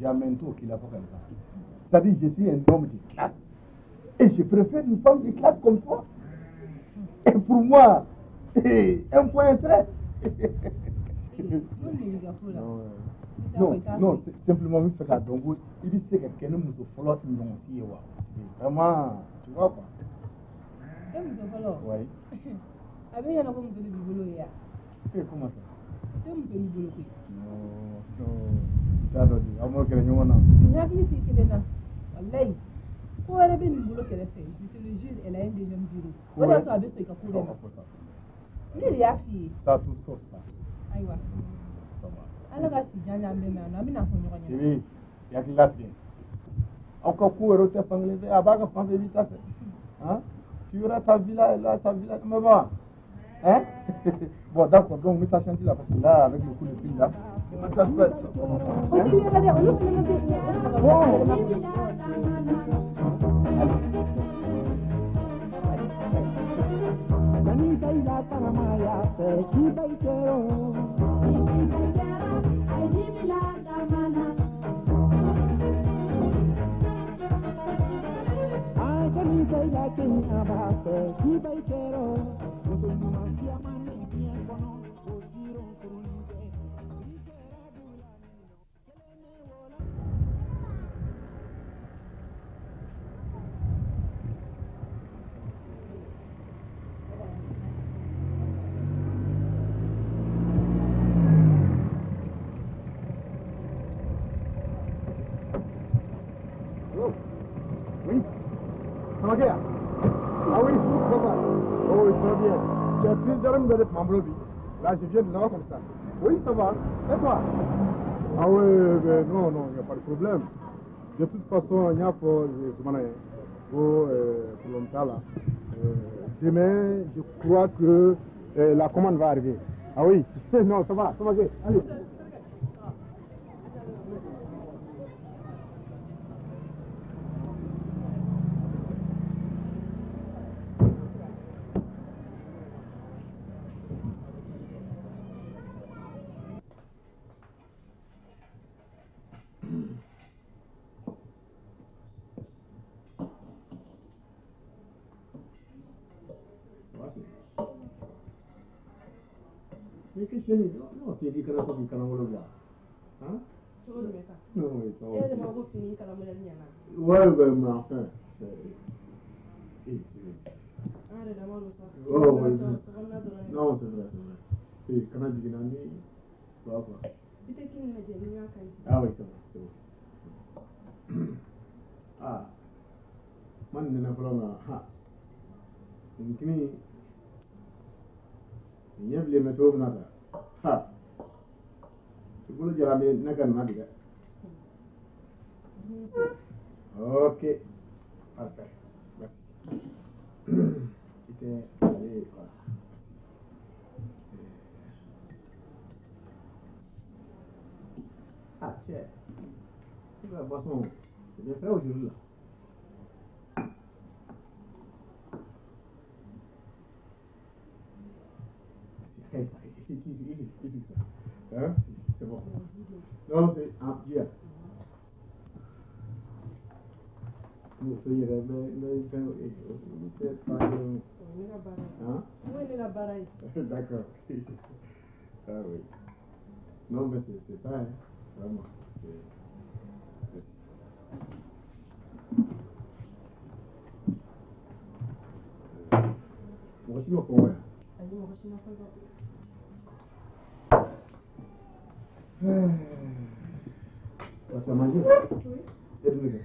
Jamais n t'o k'i la fo ka nin. C'est-à-dire, je suis un homme de classe. Et je préfère une femme de classe comme toi. Et pour moi, un point un trait. Non, non, simplement, n bɛ fɛ k'a dɔn ko i bɛ se ka kɛ ne muso fɔlɔ ɲɔgɔn si ye wa? Vraiment, tu vois quoi? E muso fɔlɔ? Oui. A bɛ ɲɛna ko muso de b'i bolo ye ya? Eh, comment ça? E muso b'i bolo koyi. Non, non, i t'a dɔn de, aw m'o kɛlɛ ɲɔgɔn na. Nin hakili t'i kelen na, walayi. Ko wɛrɛ bɛ nin bolo kɛrɛfɛ, je te le jure, elle a un deuxième bureau. O de y'a to a bɛ sɔn i ka ko bɛɛ ma. Ne de y'a f'i ye. Ça, tout sauf ça. Ayiwa. Ala ka si jan d'an bɛɛ ma yan nɔ, an bɛna fɔ ɲɔgɔn ɲɛna. Chérie, i hakili latigɛ. Aw ka ko yɛrɛ tɛ fankelen fɛ, a b'a ka fan fɛ, i b'i ta fɛ. Hein? Tu auras ta villa, elle a sa villa, mais bon. Hein? Bon, d'accord, donc, mets ta chantier là, parce que là, avec le coup de fil là, ça, ça, ça, O tɛ ɲɛna dɛ, olu fana bɛ Bon. Oui. Ça va bien? Ah oui, ça va. Oh oui, ça va bien. Tu as pris d'armes de Mambrobi. Là, je viens de là-bas comme ça. Oui, ça va. Et toi? Ah oui, mais non, non, il n'y a pas de problème. De toute façon, il y a pour là. Demain, je crois que la commande va arriver. Ah oui, non, ça va, allez. Mais qu'est-ce que non, tu dis que la fille kana wolo bila. Hein? Cogo jumɛn ta? Non, oui, ça va. E yɛrɛ ma ko fini kala modèle ɲɛna. Ouais, ben, mais enfin, c'est... An yɛrɛ dama don sa. Oh, oui. Sokɔnɔna dɔrɔn ye. Non, c'est vrai, c'est vrai. Eh, kana jigin na ni, tu vois quoi. I tɛ kini lajɛ ni y'a ka ɲi. Ah oui, c'est bon, c'est bon. Ah, man nɛnɛ fɔlɔ nka, ha, nin kini, nin ɲɛ bilen bɛ cogo min na tan. Ha, i bolo jara bɛ ne ka nin na bi dɛ. Ok, parfait, merci. I tɛ ale, voilà. Ah, tiens, la boisson, c'est bien fait aujourd'hui là. Hein? C'est bon. Non, c'est un bien. Nous hein? D'accord. Ah oui. Non, mais c'est ça, hein. Vraiment. Mɔgɔ si ma kɔngɔ yan. Ayi, mɔgɔ si ma kɔngɔ. Tu as mangé? Oui. Et du nɛgɛ?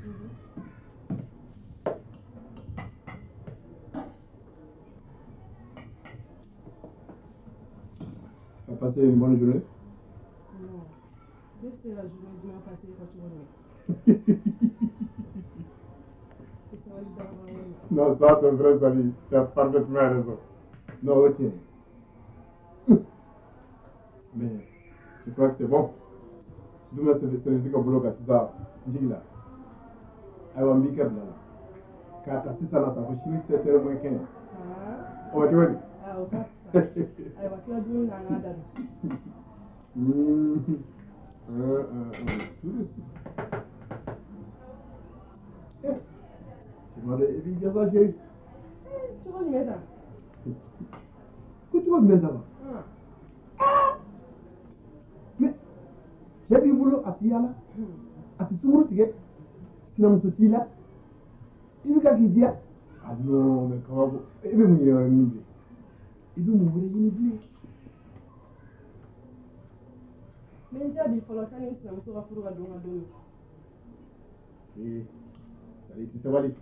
Tu as passé une bonne journée? Non. Ne c'est la journée du passée quand tu reviens. Non, ça c'est vrai, Sali. Tu as parfaitement raison. Non, ok. Mais je crois que c'est bon. Demain, c'est ka bolo kan sisan n jigi la. Ayiwa, n b'i kɛ bila la. K'a ta sisan na sa fo sini 7 heures moins 15. O bɛ cogo di? Ah, o ka fisa. Ayiwa, tila dumuni na an k'a da don. Tuma dɔ i b'i jasa chérie. Cogo jumɛn sa? Ko cogo jumɛn sa wa? Mais cɛ b'i bolo a t'i yaala, a tɛ sunguru tigɛ, sinamuso t'i la, i bɛ ka k'i diya. Ah non, mais kabako, i bɛ mun ɲini wɛrɛ min bilen? I bɛ mun wɛrɛ ɲini bilen? N bɛ n jaabi fɔlɔ sani n sinamuso ka furu ka don ka don min. Ee, i tɛ sabali.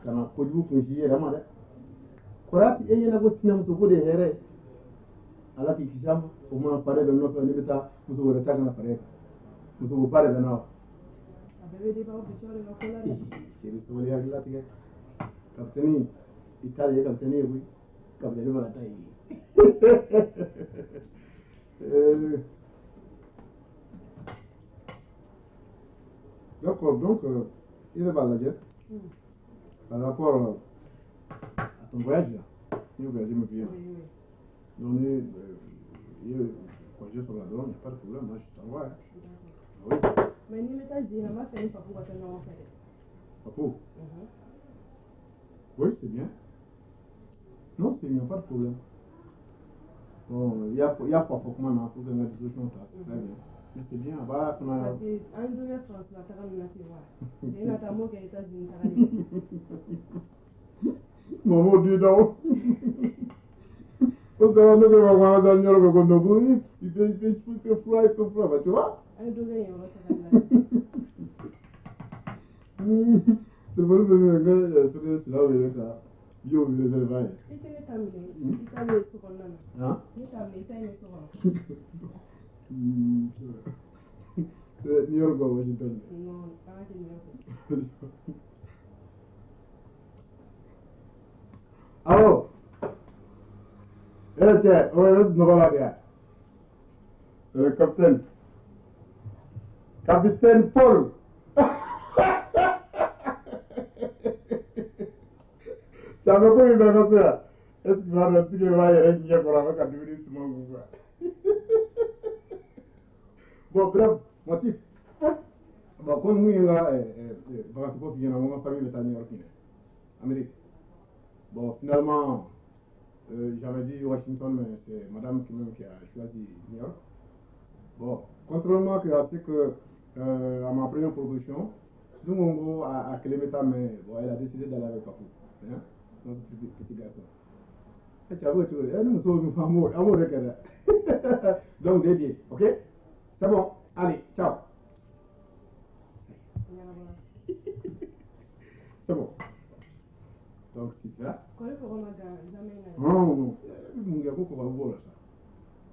Kana kojugu kun si i yɛrɛ ma dɛ. Kɔrɔya ti e ɲɛna ko sinamuso ko de ye hɛrɛ ye. Ala k'i kisi a ma. O ma fa de bɛ nɔfɛ ne bɛ taa muso wɛrɛ ta ka na fara e kan. Muso ko ba de bɛ na wa? A bɛɛ bɛ dépend officier de ka ko la dɛ. Chérie sabali hakili latigɛ. Capitaine i ta de ye capitaine ye koyi. Capitaine fana ta ye. D'accord, donc il va la dire. Par rapport à ton voyage là, tu voyages me bien. Oui, oui. Donc, quand je sur la drone, il n'y a pas de problème, moi je t'envoie. Hein. D'accord. Oui. Mais ni bɛ taa Jena, n b'a fɛ ni Papu ka taa ɲɔgɔn fɛ dɛ. Papu? Oui, c'est bien. Non, il n'y a pas de problème. Bon, il y a Papu comment on a pour que la discussion c'est très bien. Mais c'est bien, bah, on a. Parce que an dun bɛ France la taga min na ten wa. Ne na taa m'o kɛ États-Unis taga de. Maman, dis donc. O sera ne ko ma ko an yɔrɔ bɛ ko non ko il fait froid, il fait froid, bah, tu vois. An ye dɔ kɛ yen yɔrɔ tagali la. Telefɔni bɛ min n ka sɛbɛn sira wele ka y'o réservé ye. I tɛ ne ta minɛ, i ta bɛ so kɔnɔna na. Han? Ne ta minɛ, i ta ye so kɔnɔ. New York ou Washington? Non, an ka kɛ New York. Awɔ. Eh cɛ, o ye sunɔgɔ la de ya? C'est le capitaine. Capitaine Paul. Caman ko min bɛ ka so yan. Est-ce que b'a dɔn tigɛ b'a yɛrɛ ɲɛ kɔrɔ a bɛ ka dumuni suman kun quoi. Bon, bref, mon type. Bon, comme mun ye n ka vacances ko f'i ɲɛna, n ko n ka famille bɛ taa New York dɛ. Amérique. Bon, finalement, j'avais dit Washington, mais c'est madame qui même qui a choisi New York. Bon, contrairement à ce que, à ma première proposition, nous, à Kélémeta, mais bon, elle a décidé d'aller avec Papou, hein, notre petit garçon. Et tu as vu, tu vois, nous sommes amour, amour de cœur. Donc, dédié, ok? C'est bon, allez, ciao. C'est bon. Donc, tu fais. Kɔri kɔgɔ ma gan jamais na. Non, non, mun kɛ ko kɔgɔ b'o la sa.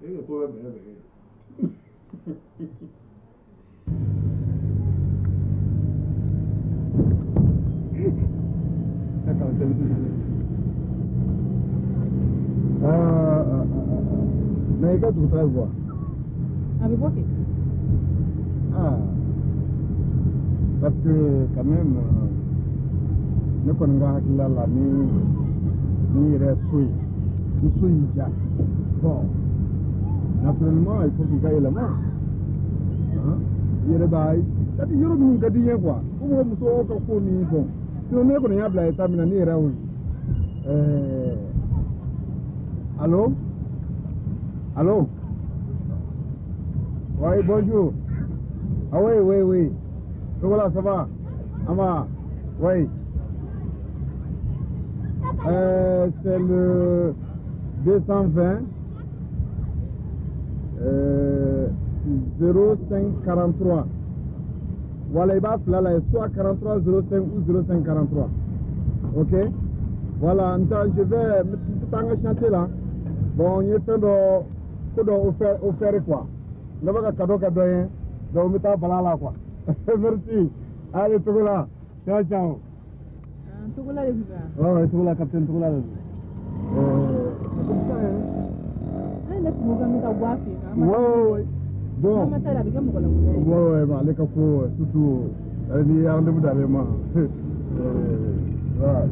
E bɛ ko bɛ bɛrɛ bɛrɛ. Mais i ka dugutaga bɛ bɔ wa? A bɛ bɔ kɛ. Ah, parce que quand même ne kɔni ka hakilila la ni ni yɛrɛ so ye ni so y'i diya, bon, naturellement il faut k'i ka yɛlɛma, i yɛrɛ b'a, c'est à dire yɔrɔ minnu ka di n ye quoi, ko mɔgɔ muso ka ko ni fɛnw, sinon ne kɔni y'a bila état min na ne yɛrɛ y'o ye. Allô? Allô? Oui, bonjour. Ah oui, oui, oui. Voilà, ça va? Ama, oui. C'est le 220 05 43. Voilà, il va appeler là, soit 43 05 ou 05 43. Ok? Voilà, je vais me chanter là. Bon, il y a fait de offert quoi. Ne bɛ ka cadeau kɛ dɔ ye, donc n bɛ taa bala la quoi. Merci. Allez, Togola. Ciao, ciao. Togola de tun bɛ wa? Ouais, Togola, capitaine Togola de don. C'est comme ça, hein. An yɛrɛ tun ko k'an bɛ taa bɔ a fɛ yen. Ouais, ouais. Bon. An ma taa a bɛ kɛ mɔgɔ lankolon ye. Ouais, ouais, bon, ale ka ko surtout ale ni rendez-vous d'ale ma. Voilà.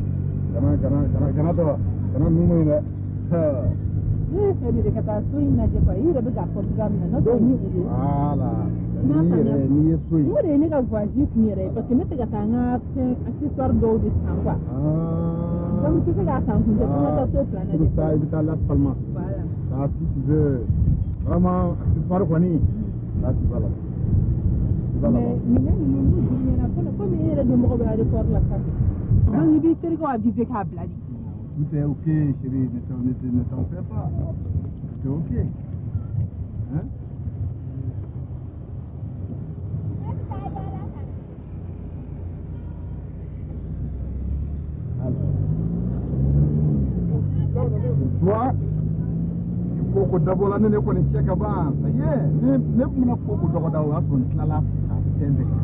Kana kana kana kana tɔ kana ninnu ye dɛ. Ne ye fɛ de ka taa so in lajɛ quoi, i yɛrɛ bɛ k'a fɔ cogoya min na, n'o tɛ ni o don. Voilà. N'i ye so ye. O de ye ne ka voyage kun yɛrɛ ye parce que ne tɛ ka taa n ka fɛn accessoire dɔw de san quoi. Donc n tɛ se k'a san kun tɛ fo n ka taa so plan na. Pour ça i bɛ taa Las Palmas. Voilà. Ça si tu veux vraiment accessoire kɔni. Là tu vas là-bas. Tu vas là-bas. Mais minɛn ninnu n'u dir'i ɲɛna komi e yɛrɛ dɔnbagaw bɛ aéroport la sanfɛ. Donc i b'i terikɛw aviser k'a bila de. Tout est ok, chérie, ne t'en fais pas. Tout est ok. Hein? Alors, toi, ko dabɔla ne kɔni cɛ ka ban, ça y est, ne bɛna ko ko dɔgɔda o y'a sɔrɔ n tilala ka fɛn bɛɛ kɛ.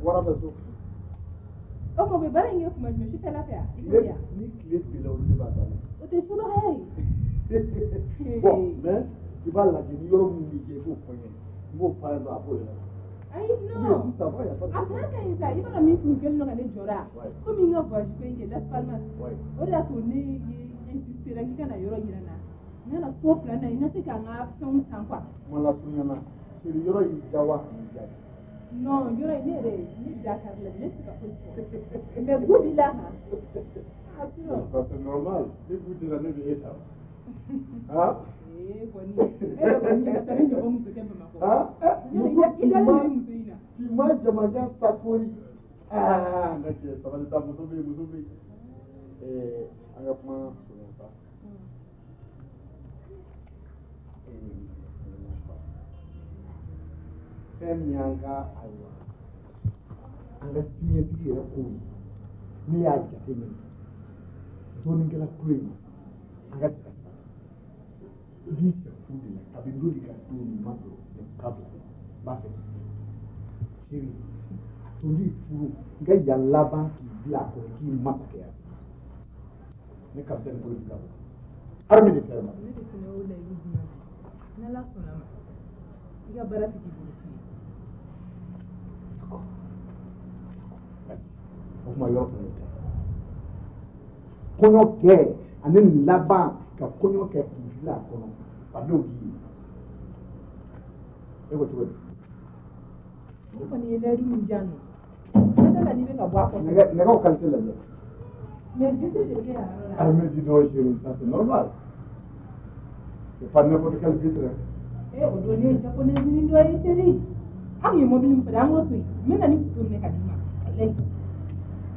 Wara bɛ so. O tuma u bɛ baara in kɛ tuma jumɛn sufɛla fɛ wa? Ni tile binna olu de b'a daminɛ. O tɛ subagaya ye. Bon mais i b'a lajɛ ni yɔrɔ min b'i jɛ i b'o fɔ n ye n b'o f'a ye a b'o yɛrɛ. Ayi non. A plan ka ɲi sa i b'a dɔn min tun kɛlen don ka ne jɔrɔ wa? Komi n ka voyage ko in kɛ Las Palmas. O de y'a to ne ye insister k'i ka na yɔrɔ yira n na. N ka na so plan na n ka se ka n ka fɛnw san quoi. Kuma lasurunya na chérie yɔrɔ y'i diya wa a m'i diya? Non, yɔrɔ in ne yɛrɛ ne da kari la ne tɛ se ka foyi fɔ mais goût b'i la han. Ah sinon. Ça c'est normal ni goût t'i la ne bɛ e ta. Ah. Ee kɔni e yɛrɛ kɔni ka taa ne ɲɔgɔn muso kɛ Bamakɔ. Ah i dalen don muso in na. Finman jamajan Sakori. Ah n ka cɛ sabali sa muso bɛ yen muso bɛ yen. Ɛɛ an ka kuma surunya sa. Fɛn min y'an ka ayiwa an ka siniɲɛsigi yɛrɛ kow ye ne y'a jateminɛ dɔɔninkɛla kulo in an ka tigɛ sara i b'i fɛ furu de la kabini don de ka don nin ma don nin ka bila n b'a fɛ chérie a to ne furu n ka yan laban k'i bila a kɔrɔ k'i masakɛya ne capitaine bolo b'i la armée de terre ma. Ne de fana y'o layidu d'i ma bi n'Ala sɔnna ma i ka baara tɛ k'i bolo fu ye. D'accord. O kuma yɔrɔ fana tɛ. Kɔɲɔ kɛ ani nin laban ka kɔɲɔ kɛ k'i bila a kɔnɔ Fadenw k'i ye. E ko cogo di? Ne kɔni ye layidu min di yan nɔ. Ne la n'i bɛ ka bɔ a kɔfɛ. Nɛgɛw qualité lajɛ. Mais vitre de bɛ kɛ yan yɔrɔ la. Ah mais dis donc chérie, ça c'est normal. C'est pas n'importe quelle vitre. Eh o don ne ye japonaise ni dɔ ye chérie. An kun ye mobili min fɔ dɛ, an k'o to yen. N bɛ na ni photo minɛ ka d'i ma. Walayi.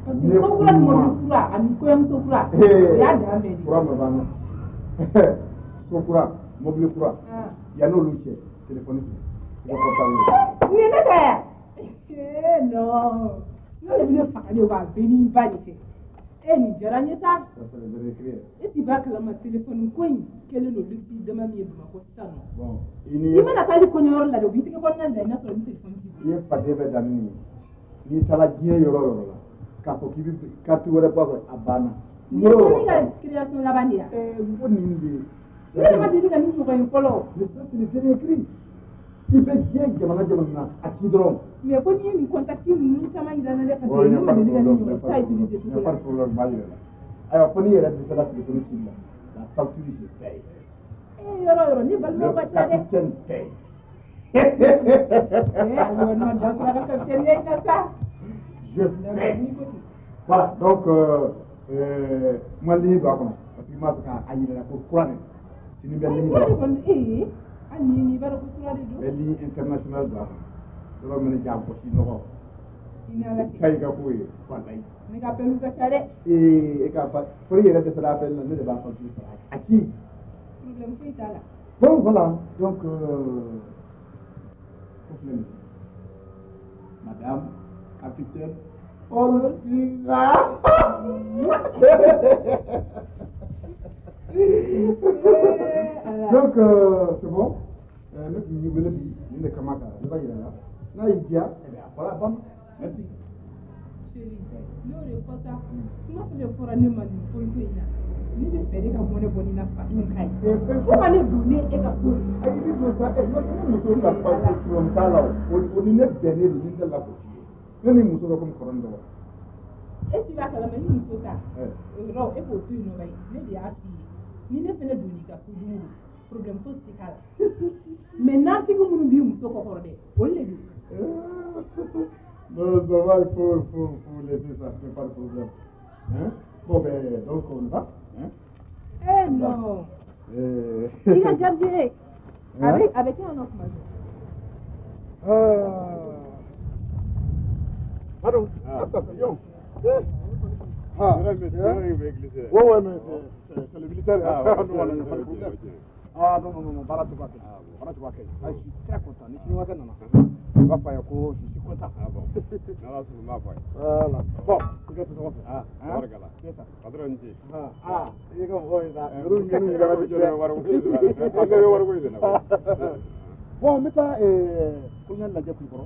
Parce que so kura ni mobili kura ani kɔɲɔmuso kura. O y'a dan bɛɛ de ye. Kura ma ban na. So kura, mobili kura. Yan'olu cɛ, téléphone filɛ. I ka portable. Nin ye ne ta ye? Eh non. N'o de bɛ ne faga de wa a bɛɛ n'i ba de cɛ. Eh nin diyara n ye sa. E t'i b'a kalama téléphone ko in kɛlen don luxe dama min ye Bamakɔ sisan nɔ. Bon, i ni I mana taa hali kɔɲɔyɔrɔ la de, u b'i tɛgɛ kɔnɔna la i n'a sɔrɔ ni téléphone t'i bolo. I ye faden bɛɛ dan ni nin ye. N'i taara diɲɛ yɔrɔ o yɔrɔ la, k'a fɔ k'i bɛ carte wɛrɛ bɔ a kɔnɔ, a banna. Nin ye ne ka création laban de ye. Eh n ko nin de ye. Ne yɛrɛ ma deli ka nin ɲɔgɔn ye fɔlɔ. Mais ça c'est le dernier cri. I bɛ diɲɛ jamana jamana na, a ci dɔrɔn. Mais ko n'i ye nin contact ninnu caman yira n na dɛ, parce que ne ma deli ka nin ɲɔgɔn ta utiliser Il cogo n'y a pas la. de problème, n b'a yira la. Ayiwa, fo n'i yɛrɛ dɛsɛra téléphone cili la, la facture je paye. Eh yɔrɔ yɔrɔ ni balimaw Le ka ca dɛ. capitaine paye. Eh ayiwa non, dan sera ka capitaine ya in na sa. Je D'accord, paye. n'i ko ten. Voilà, donc n ma ligne don a kɔnɔ parce que n b'a fɛ k'a yira la ko kura de don. Sini bɛ Ayi ligne kura don de a kɔnɔ. kɔni ee hali ni n'i b'a dɔn ko kura de N don. bɛ ligne internationale don a kɔnɔ. Yɔrɔ min ja gosi nɔgɔ. I ni Ala cɛ. Ka i ka ko ye walayi. Ne ka appel ka ca dɛ. Ee e ka fa fo n'i yɛrɛ dɛsɛra appel la, ne de b'a facture sara a ci. Problème foyi t'a la. Bon voilà, donc ko filɛ nin ye. Madame capitaine Olga. Eh Ala. Donc c'est bon. Ne tun y'i wele bi nin de kama ka ne b'a yira la. N'a y'i diya, eh bien a fɔra a banna. Merci. Chérie, n'o de fɔ sa, kuma fɛn fɛn fɔra ne ma nin ko in na, ne bɛ fɛ de ka mɔnɛ bɔ nin na fadenw ka ye. Eh, fɛn Fo ka ne don ne e ka so. Ayi, i bɛ don sa, n'o tɛ ne muso ka fa problème t'a la o. O ni ne bɛnnen don, ni n tɛ la k'o f'i ye. Ne ni muso bɛ komi kɔrɔ ni dɔgɔ. E ti b'a kalama i muso ta. Eh. O yɔrɔ e k'o to yen nɔ bayi, ne de y'a f'i ye. Ni ne fɛnɛ donn'i ka so don o don, problème fosi tɛ k'a la. Mais nafigi minnu b'i muso kɔkɔrɔ dɛ, olu de don. Non, ça va, il faut laisser ça, c'est pas de problème. Hein? Bon, ben, donc on va. Hein? Eh non. I ka gardien a Hein? bɛ a bɛ kɛ yan nɔ tuma jumɛn? Ah. Pardon. Ah. Attends, yo. Eh. Ah, Ouais, ouais, ouais, mais c'est le militaire. Ah, Ah, ouais, non, non, ok, non, pas de ok, problème. ok. Ah, non, non, non, non, baara tɛ bɔ a kɛ. Ah, bon. Baara tɛ bɔ a kɛ. Ah, je suis très content. Ni chinois kɛ nana, i b'a fɔ a ye ko je suis content. Ah bon. N'Ala sɔnna n b'a fɔ a ye. Voilà. Bon, i ka to ɲɔgɔn fɛ. Ah, Hein? tabarikala. Keyita. Patron ni ce. Ah, ah, i ka mɔgɔw ye sa. Eh, Yɔrɔ ɲinini kana wari ko in de la. An bɛɛ bɛ wari ko in de la. Bon, n bɛ taa colonel lajɛ Kulukɔrɔ.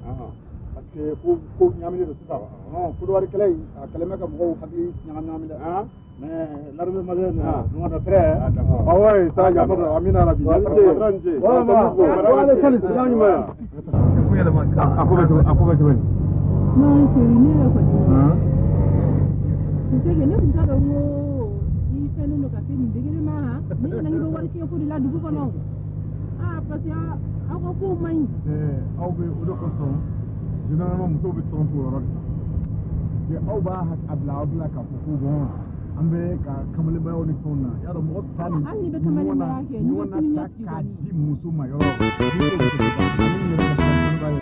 Parce que ko ko ɲagaminen don sisan. Non, Kodowari kɛlɛ in, a kɛlen bɛ ka mɔgɔw hakili ɲagami ɲagami dɛ. Ah. Mais l'armée malienne, Ah. nous on est prêts. Ah, d'accord. Ah ouais, ça, y a pas de amina rabi. Patron ni ce. Ouais, ouais. Allez, salut, salam ɲuman. A ko bɛ cogo a ko bɛ cogo di? Non chérie, ne yɛrɛ kɔni. Han? Tu sais que ne tun t'a dɔn ko i fɛnnen don ka se nin degré ma han. Ne ɲɛna k'i bɛ wari tiɲɛ ko de la dugu kɔnɔ. Ah parce que aw ka kow man ɲi. Eh, aw bɛ o de kosɔn généralement musow bɛ tromper o yɔrɔ de la. Parce que aw b'a a bila aw bila k'a fɔ ko bon an bɛ ka kamalenbayaw ni fɛnw na y'a dɔn mɔgɔ ta ni Hali n'i bɛ kamalenbaya kɛ, n'i bɛ ɲɔgɔn na sini ta ɲɛsigi k'a kɔni. di muso ma yɔrɔ n'i t'o kɛ ani yɛrɛ ka kamalenbaya ye.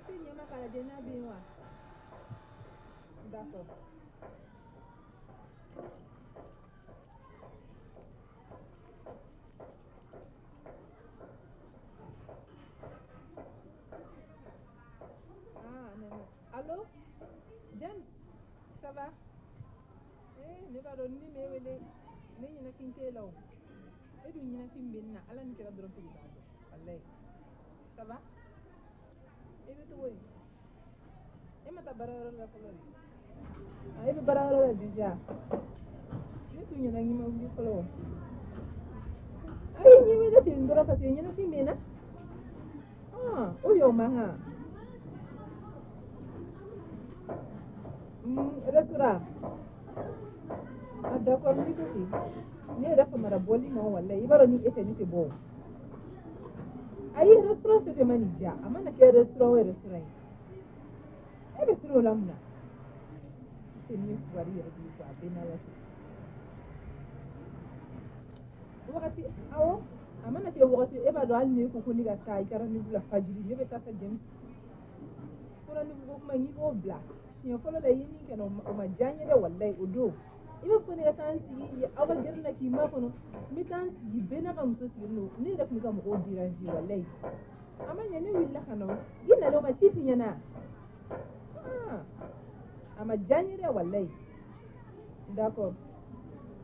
I tɛ ɲɛ ma k'a lajɛ n'a bɛ yen wa? D'accord. Ah, non, non. Allô? James, ça va? Eh, ne b'a dɔn ni ne wele ne ɲɛnafin t'e la o. E dun ɲɛnafin bɛ ne na, Ala ni kira dɔrɔn pe de b'a dɔn. Walayi. Ça va? E bɛ cogo di? E ma taa baarayɔrɔ la fɔlɔ de? Ah, e bɛ baarayɔrɔ la déjà. Ne tun ɲɛna k'i ma wuli fɔlɔ o. Ayi, n y'i wele ten dɔrɔn parce que ɲɛnafin bɛ n na. Ah, o y'o man kan. Restaurant. Ah, d'accord, n'i ko ten. Ne yɛrɛ famara bɔli ma walayi. I b'a dɔn ni e tɛ ne tɛ bɔ o. Ayi, restaurant fɛn fɛn ma nin diya, a mana kɛ restaurant o restaurant ye. E bɛ siran o la mun na? Cɛ n'i ye fugari yɛrɛ de ye quoi, a bɛɛ n'Ala cɛ. Wagati, awɔ, a mana kɛ wagati, e b'a dɔn hali n'e ko ko ne ka taa i ka rendez-vous la fajiri, ne bɛ taa sa James. Ko rendez-vous ko kuma in, k'i k'o bila. Siɲɛ fɔlɔ la i ye min kɛ n na, o ma diya n ye dɛ walayi o don. I b'a fɔ ko ne ka taa n sigi aw ka gɛrɛn na k'i makɔnɔ, n bɛ taa n sigi bɛɛ n'a ka muso sigilen don, ne yɛrɛ tun bɛ ka mɔgɔw déranger walayi. A ma ɲɛ ne wulila ka na o, i nalen o ma ci f'i ɲɛna? Ah, a ma diya n ye dɛ walayi. D'accord,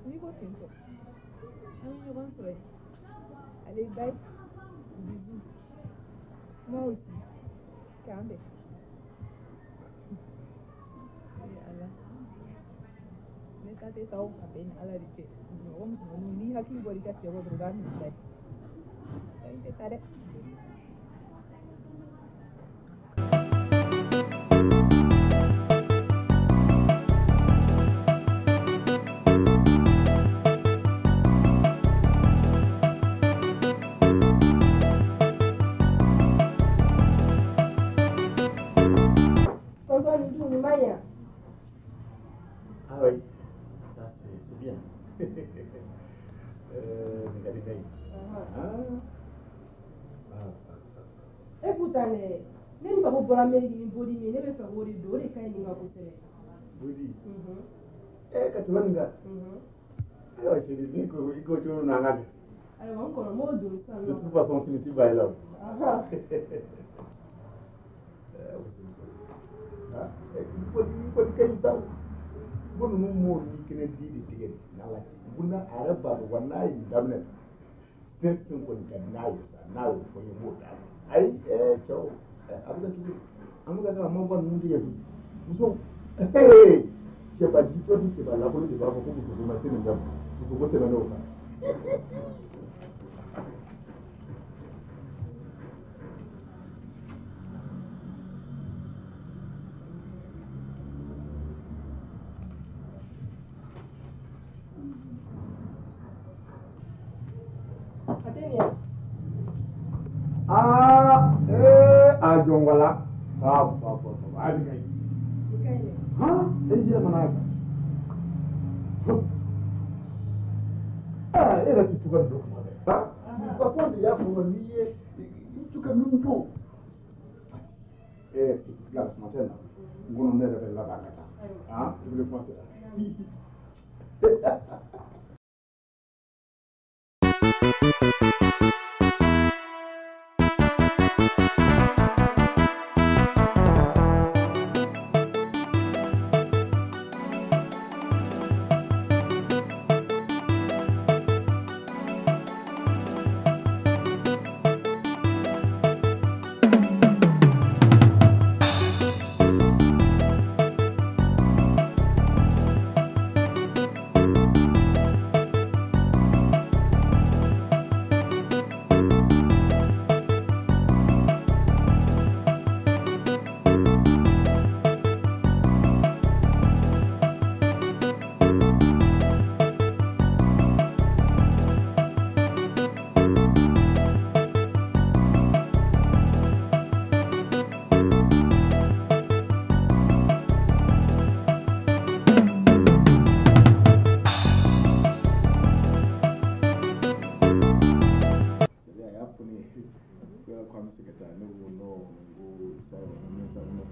n'i ko ten tɔ, an bɛ ɲɔgɔn sɔrɔ yen. Allez, bye. Bisous. Moi aussi. K'an bɛn. Eh Ala. Ne ta tɛ taa o a bɛɛ ni Ala de cɛ. Mɔgɔ musomaninw n'i hakili bɔra i ka cɛ kɔ dɔrɔn u b'a minɛ i la. Ayi, n tɛ taa dɛ. Tonton nin dun nin man ɲi wa? Ah oui, ça c'est bien. Nin ka di ne ye. Ah, ah, ah. E pourtant dɛ, ne ni papa bɔra Amérique ni body min ye, ne bɛ fɛ k'o de don, o de ka ɲi nin ma kosɛbɛ. Body. Eh, ka tɛmɛ nin kan. Ayiwa chérie, ni ko i ko cogo min na an ka kɛ. Ayiwa n kɔrɔ n b'o don sisan De nɔ. toute façon, fini ti ba ye la o. Eh, o ah, eh, body body ka ɲi sa o. Ko ninnu m'o ni kɛnɛ di de tigɛ n'Ala cɛ. Munna a yɛrɛ b'a dɔn wa n'a ye nin daminɛ fɛn fɛn kɔni ka di n'a ye sa n'a y'o fɔ n ye n b'o d'a ma. Ayi, eh, cɛw, eh, a bɛ kɛ cogo di? An bɛ ka kɛ ka mɔbɔ ninnu tigɛ bi. Muso, ee, cɛba jitɔ ni cɛba lakolo de b'a fɔ ko muso ko ma se nin bɛɛ ma. Muso ko tɛmɛn'o kan. A tɛ nin ye wa? Ah, eh, a jɔngɔla. Ah, ba, ba, ba, a nin ka ɲi. Nin ka ɲi dɛ. Han, e yɛlɛmana a kan. Ah, e yɛrɛ tɛ to ka nin dɔn kuma bɛɛ. Ah, nin façon de y'a fɔ n'i ye i to ka min to. Eh, regarde, ce matin là, n kɔnɔ ne yɛrɛ bɛ laban ka taa. Ah, i bɛ kuma sera.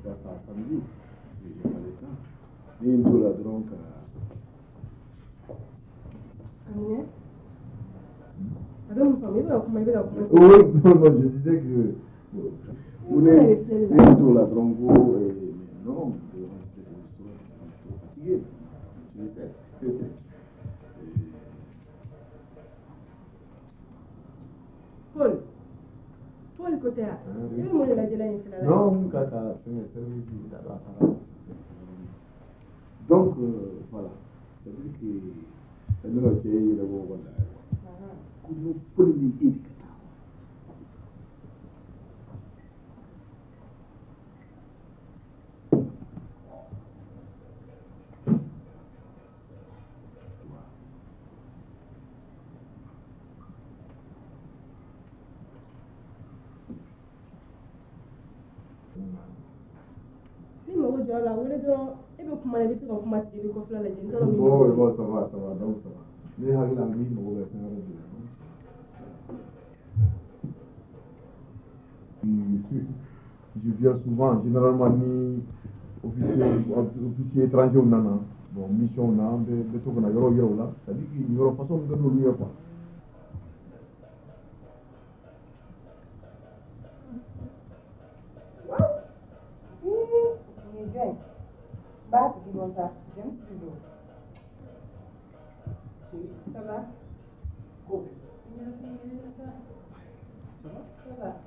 taa sa samedi parce que j'ai pas le temps. Ne ye n t'o la dɔrɔn ka. Aminɛ, a bɛ mun faamu? I bɛ ka kuma, i bɛ ka kuma. Oui, non, non, je disais que bon, ne ye n t'o la dɔrɔn ko mais non, je suis trop fatigué, tu sais. Paul, Paul ko tɛ wa? I bɛ mun de lajɛ la yen fila la? Non, ka fɛngɛ service la a taara. Donc voilà, c'est-à-dire que ne ka cɛ yɛrɛ bɔ kɔni ko n'o Paul ni e de ka taa. Ni mago jɔra la, wele dɔrɔn. E bɛ kuma la, i bɛ to ka kuma tigɛ, i bɛ kɔfɛla lajɛ, n t'a dɔn min bɛ. Bon, bon, ça va, ça va, donc ça va. Ne hakili la n mago bɛ fɛn wɛrɛ de la. Je viens souvent, généralement ni officier étranger nana, bon, mission na, an bɛ to ka na yɔrɔ yɔrɔ la, c'est-à-dire que nin yɔrɔ façon min ka d'olu ye quoi. Nin ye jɔn ye? N b'a tigi dɔn sa, James de don. Ça va? Ko Ça va?